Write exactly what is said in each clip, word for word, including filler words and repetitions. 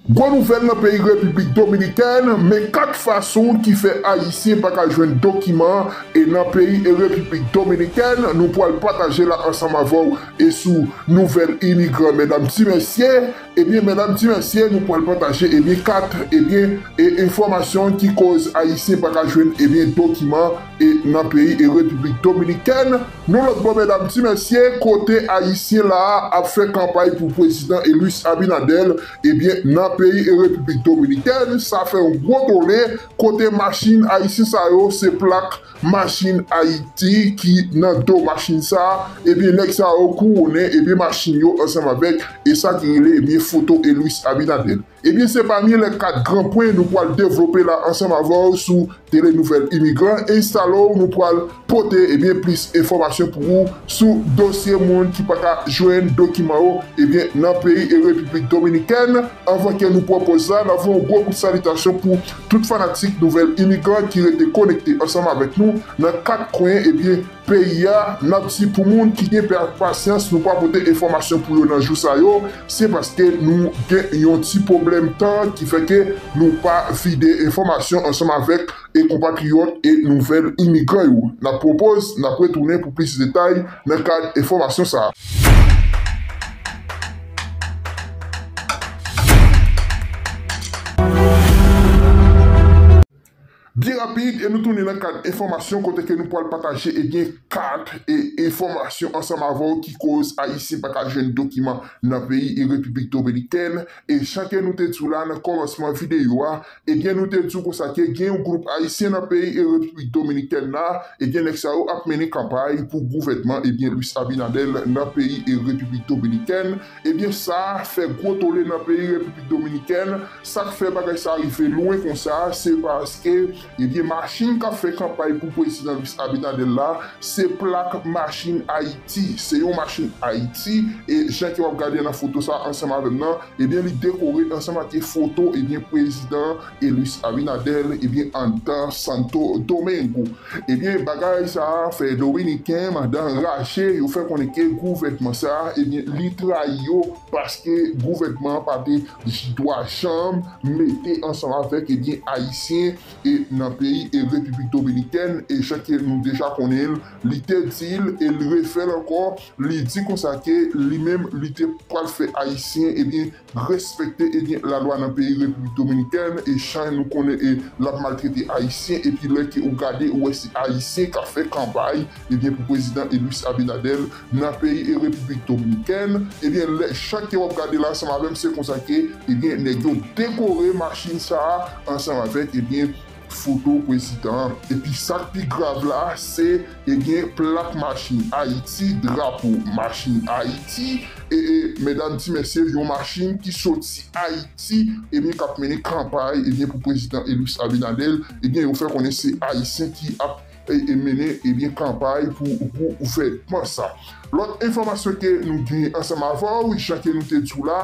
Gwo nouvèl nan peyi Repiblik Dominikèn, men kat fason ki fè Ayisyen pa ka jwenn dokiman e nan peyi e Repiblik Dominikèn, nou pral pataje la ansanm avè w e sou nouvèl imigran, medam ti mesye, ebyen, medam ti mesye, nou pral pataje, ebyen, kat, ebyen, e enfòmasyon ki koz Ayisyen pa ka jwenn, ebyen, dokiman e nan peyi e Repiblik Dominikèn. Nou lòt bò, medam ti mesye, kote Ayisyen la a ap fè kanpay pou prezidan Luis Abinader, ebyen, nan peyi e Repiblik Dominikèn, sa fè yon gwo tole, kote machin Ayisyen sa yo, se plak machin Ayiti ki nan do machin sa, ebyen, nèg sa yo kouwonnen, ebyen, machin yo ansanm avèk, e sa ki rele, ebyen, foto e Luis Abinader. Ebyen, se pami lè kat gran pwen nou pral devlope la ansanm avè w sou Tele Nouvèl Imigran. Enstale w, nou pral pote, ebyen, plis enfòmasyon pou ou sou dosye moun ki pa ka jwenn dokiman yo, ebyen, nan peyi e Repiblik Dominikèn. Anvan ke nou pran pòz la, n ap voye yon gwo kout salitasyon pou tout fanatik Nouvèl Imigran ki rete konekte ansanm avèk nou nan kat kwen, ebyen, peyi a. N ap di pou moun ki gen pa-, pasyans, nou pa pote enfòmasyon pou yo nan jou sa yo, se paske nou gen yon ti pwoblèm tan ki fè ke nou pa vide enfòmasyon ansanm avèk e konpatriyòt e nouvèl imigran yo. N ap pran pòz, n ap retounen pou plis detay nan kad enfòmasyon sa a. Byen rapid, e nou tounen nan kad enfòmasyon kote ke nou pral pataje, ebyen, kat e enfòmasyon ansanm avè w ki koz Ayisyen pa ka jwenn dokiman nan peyi e Repiblik Dominikèn. E jan ke nou te di w la nan kòmansman videyo a, ebyen, nou te di w konsa ke gen yon gwoup Ayisyen nan peyi e Repiblik Dominikèn la, ebyen, nèg sa yo ap mennen kanpay pou gouvènman, ebyen, Luis Abinader nan peyi e Repiblik Dominikèn. Ebyen, sa fè gwo tole nan peyi Repiblik Dominikèn. Sa k fè bagay sa rive lwen konsa, se paske, ebyen, machin k ap fè kanpay pou prezidan Luis Abinader la, se plak machin Ayiti. Se yon machin Ayiti, e jan ke w ap gade nan foto sa ansanm avè m nan, ebyen, li dekore ansanm ak foto, ebyen, prezidan e Luis Abinader, ebyen, anndan Santo Domingo. Ebyen, bagay sa a fè Dominiken, madan rache, yo fè konnen ke gouvènman sa a, ebyen, li trayi yo, paske gouvènman an pa te dwa janm mete ansanm avèk, ebyen, Ayisyen e nan peyi e Repiblik Dominikèn, e jan ke nou deja konnen l, li te di l e li refè l ankò, li di konsa ke li menm, li te pral fè Ayisyen, ebyen, respekte, ebyen, lalwa nan peyi Repiblik Dominikèn, e jan nou konnen, e l ap maltrete Ayisyen, epi lè ke ou gade, ou wè se Ayisyen k ap fè kanpay, ebyen, pou prezidan Luis Abinader nan peyi e Repiblik Dominikèn. Ebyen, lè, jan ke w ap gade la ansanm avè m, se konsa ke, ebyen, nèg yo dekore machin sa a ansanm avèk, ebyen, foto prezidan an. Epi sa k pi grav la, se, ebyen, plak machin Ayiti, drapo machin Ayiti, e, e, medam, ti mesye, yon machin ki soti Ayiti, ebyen, k ap mennen kanpay, ebyen, pou prezidan Luis Abinader, ebyen, yo fè konnen se Ayisyen ki ap, e, e, mennen, ebyen, kanpay pou gouvènman sa. Lòt enfòmasyon ke nou gen ansanm avè w, jan ke nou te di w la,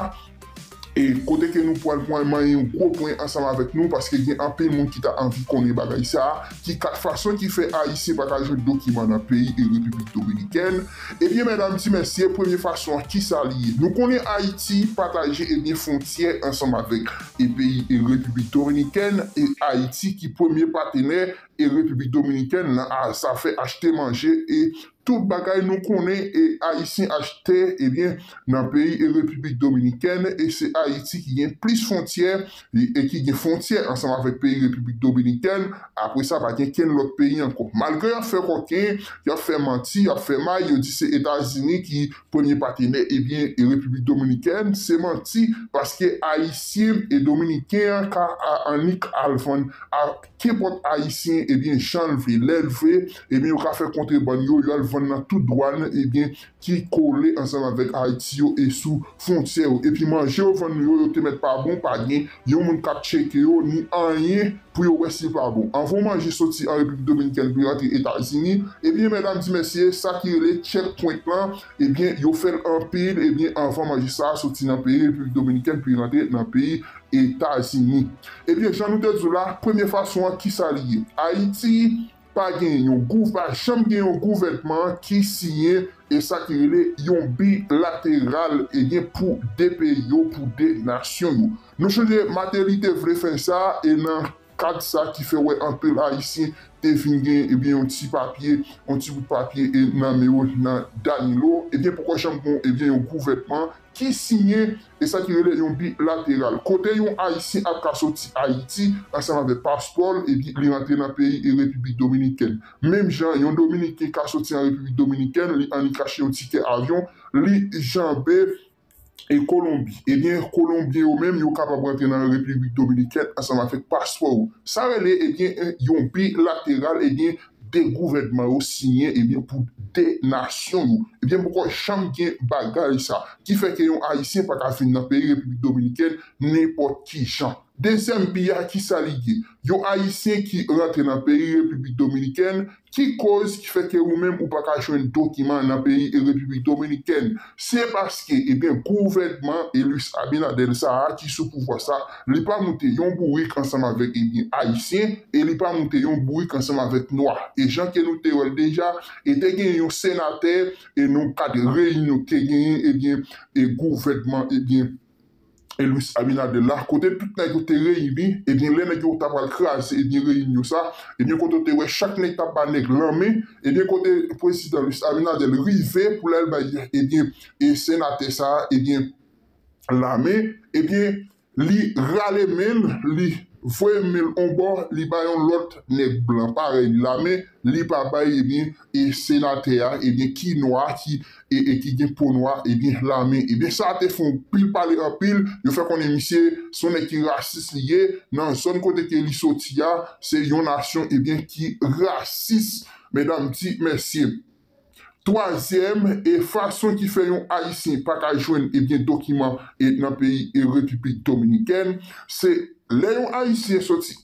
e kote ke nou pral pran manyen yon gwo pwen ansanm avèk nou, paske gen anpil moun ki ta anvi konnen bagay sa a, ki kat fason ki fè Ayisyen pa ka jwenn dokiman nan peyi e Repiblik Dominikèn. Ebyen, medam, ti mesye, premye fason an, ki sa li ye? Nou konnen Ayiti pataje, ebyen, fwontyè ansanm avèk e peyi e Repiblik Dominikèn, e Ayiti ki premye patenè e Repiblik Dominikèn nan a, zafè achte manje e tout bagay nou konnen e Ayisyen achte, ebyen, nan peyi e Repiblik Dominikèn, e se Ayiti ki gen plis fwontyè, e, e ki gen fwontyè ansanm avèk peyi Repiblik Dominikèn. Apre sa, pa gen kenn lòt peyi ankò. Malgre y ap fè kòken, y ap fè manti, y ap fè may, yo di se Etazini ki premye patenè, ebyen, e Repiblik Dominikèn, se manti, paske Ayisyen e Dominiken an ka a, annik al vann a kenpòt Ayisyen, ebyen, jan l vle, lè l vle, ebyen, yo ka fè kontrebann yo, yo al vann nan tout dwàn, ebyen, ki kole ansanm avèk Ayiti yo e sou fwontyè yo. Epi manje yo vann nou yo, yo te mèt pa bon, pa gen yon moun k ap tcheke yo, ni anyen pou yo wè si l pa bon. Anvan w manje soti an Repiblik Dominikèn pou l rantre Etazini, ebyen, medam, ti mesye, sa ki rele checkpoint lan, ebyen, yo fè l anpil, ebyen, anvan manje sa a soti nan peyi Repiblik Dominikèn pou l rantre nan peyi Etazini. Ebyen, jan nou te di w la, premye fason an, ki sa li ye? Ayiti pa gen yon gouv, pa janm gen yon gouvènman ki siyen e sa ki rele yon bilateral, ebyen, pou de peyi yo, pou de nasyon yo. Nou chonje Martelly te vle fè sa, e nan kad sa ki fè wè anpil Ayisyen te vin gen, ebyen, yon ti papye, yon ti bout papye e nan men yo nan Danilo, ebyen, poko janm gon, ebyen, yon gouvènman ki siyen e sa ki rele yon bilateral. Kote yon Ayisyen ap ka soti Ayiti ansanm avèk paspò l, epi li rantre nan peyi e Repiblik Dominikèn. Menm jan yon Dominiken ka soti an Repiblik Dominikèn, li annik achte yon tikè avyon, li janbe e Kolonbi. Ebyen, Kolonbyen yo menm, yo kapab rantre nan Repiblik Dominikèn ansanm avèk paspò yo. Sa rele, ebyen, yon bilateral, ebyen, de gouvènman yo siyen, ebyen, pou de nasyon yo. Ebyen, poko janm gen bagay sa. Ki fè ke yon Ayisyen pa ka vin nan peyi Repiblik Dominikèn nenpòt ki jan. Dezyèm bi a, ki sa li ye? Yon Ayisyen ki rantre nan peyi Repiblik Dominikèn, ki koz ki fè ke ou menm ou pa ka jwenn dokiman nan peyi Repiblik Dominikèn? Se paske, ebyen, gouvènman e Luis Abinader sa a ki sou pouvwa sa, li pa moute yon bourik ansanm avèk, ebyen, Ayisyen, e li pa moute yon bourik ansanm avèk nwa. E jan ke nou te wè l deja, e te gen yon senatè, e nan kad reyinyon te genyen, ebyen, e gouvènman, ebyen, e Luis Abinader la, kote tout nèg yo te reyini, ebyen, lè nèg yo ta pral kraze, ebyen, reyinyon sa, ebyen, kote w te wè chak nèg t ap ba nèg lanmen, ebyen, kote prezidan Luis Abinader rive pou l al bay, ebyen, e senatè sa, ebyen, lanmen, ebyen, li rale men l, li voye men l on bò, li bay yon lòt nèg blan parèy li lanmen, li pa bay, ebyen, e senatè a, ebyen, ki nwa, ki, e, e ki gen po nwa, ebyen, lanmen. Ebyen, sa te fè yon pil pale anpil, yo fè konnen misye, se yon nèg ki rasis li ye, nan zòn kote ke li soti a, se yon nasyon, ebyen, ki rasis, medam di mesye. Twazyèm, e fason ki fè yon Ayisyen pa ka jwenn, ebyen, dokiman, e nan peyi, e Repiblik Dominikèn, se lè yon Ayisyen soti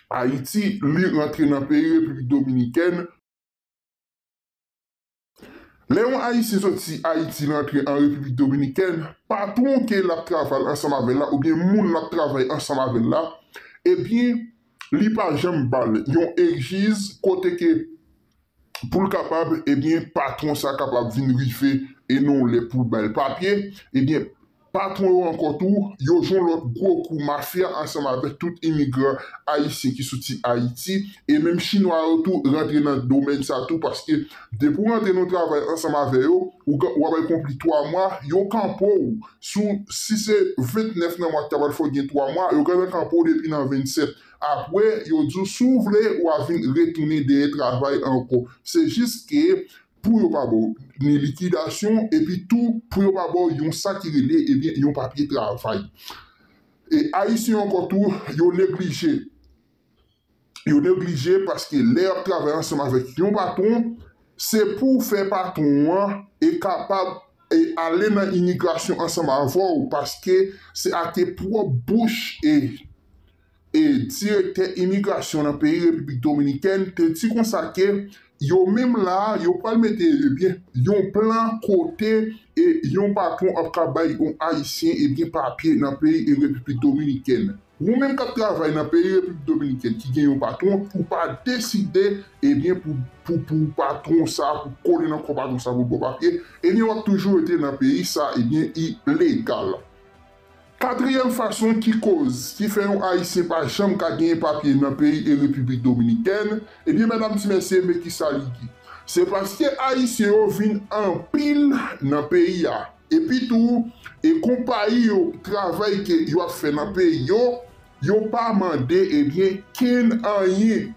Ayiti, li rantre nan peyi Repiblik Dominikèn. Lè yon Ayisyen soti Ayiti, li rantre an Repiblik Dominikèn, patwon ke l ap travay ansanm avè l la, oubyen moun l ap travay ansanm avè l la, ebyen, li pa janm ba l yon eskiz kote ke pou l kapab, ebyen, patwon sa kapab vin rive e nan yon lè pou l ba l papye, ebyen, patwon yo ankò tou, yo jwenn lòt gwo kou mafya ansanm avèk tout imigran ayisyen ki soti Ayiti, e menm chinwa yo tou rantre nan domèn sa tou, paske depi w rantre nan yon travay ansanm avè yo, ou, ou ap bay konpli twa mwa, yo kanpe w sou, si se vennèf nan mwa ki ta pral fè w gen twa mwa, yo gentan kanpe w depi nan vennsèt. Apre, yo di w, si w vle, w a vin retounen dèyè travay ankò. Se jis ke pou yo pa ba w ni likidasyon, epi tou pou yo pa ba w yon sa ki rele, ebyen, yon papye travay. E Ayisyen yo ankò tou, yo neglije. Yo neglije paske lè y ap travay ansanm avèk yon patwon, se pou fè patwon an e kapab e ale nan imigrasyon ansanm avè w, paske se ake pwòp bouch e e direktè imigrasyon nan peyi Repiblik Dominikèn te di konsa ke yo menm la, yo pral mete, ebyen, yon plan kote e yon patwon ap ka bay yon Ayisyen, ebyen, papye nan peyi e Repiblik Dominikèn. Ou menm k ap travay nan peyi Repiblik Dominikèn ki gen yon patwon, ou pa deside, ebyen, pou, pou, pou patwon sa, pou kole nan kò patwon sa, pou ba w papye, ebyen, w ap toujou rete nan peyi sa, ebyen, ilegal. Katriyèm fason ki koz ki fè yon Ayisyen pa janm ka genyen papye nan peyi e Repiblik Dominikèn, ebyen, medam ti mesye, men ki sa li ye. Se paske Ayisyen yo vin anpil nan peyi a. Epi tou, e konpayi yo, travay ke yo ap fè nan peyi yo, yo pa mande, ebyen, kenn anyen.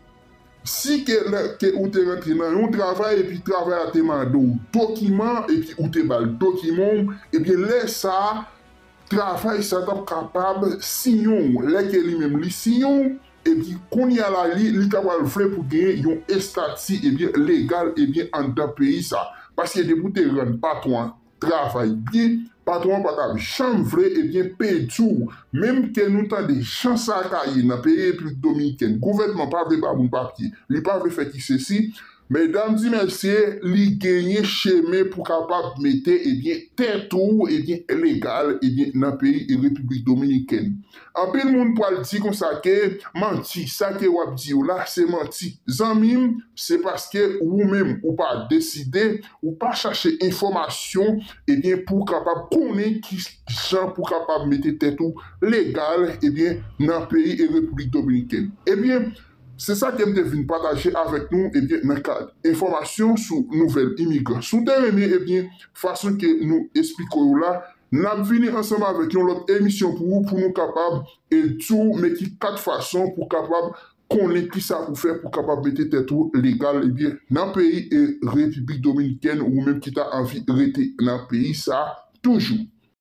Si ke lè ke ou te rantre nan yon travay epi travay la te mande w dokiman epi ou te ba l dokiman w, ebyen lè sa a, travay sa t ap kapab siyen w. Lè ke li menm li siyen w, epi kounye a la li, li ta pral vle pou genyen yon estati, ebyen, legal, ebyen, anndan peyi sa. Paske depi w te rann patwon an travay byen, patwon an pa t ap janm vle, ebyen, pèdi w. Menm ke nou tande jan sa ka ye nan peyi Repiblik Dominikèn, gouvènman pa vle ba moun papye, li pa vle fè ki sesi, Medam di mesye, li genyen chemen pou kapab mete, ebyen, tèt ou, ebyen, legal, ebyen, nan peyi e Repiblik Dominikèn. Anpil moun pral di konsa ke manti, sa ke w ap di yo la, se manti. Zanmi m, se paske ou menm, ou pa deside, ou pa chache enfòmasyon, ebyen, pou w kapab konnen ki jan pou w kapab mete tèt ou legal, ebyen, nan peyi e Repiblik Dominikèn. Ebyen, se sa ke m te vin pataje avèk nou, ebyen, nan kad enfòmasyon sou nouvèl imigran. Si w te renmen, ebyen, fason ke nou esplike w la, n ap vini ansanm avèk yon lòt emisyon pou ou, pou nou kapab e di w men ki kat fason pou kapab konnen ki sa pou fè pou kapab mete tèt ou legal, ebyen, nan peyi e Repiblik Dominikèn, ou menm ki ta anvi rete nan peyi sa toujou.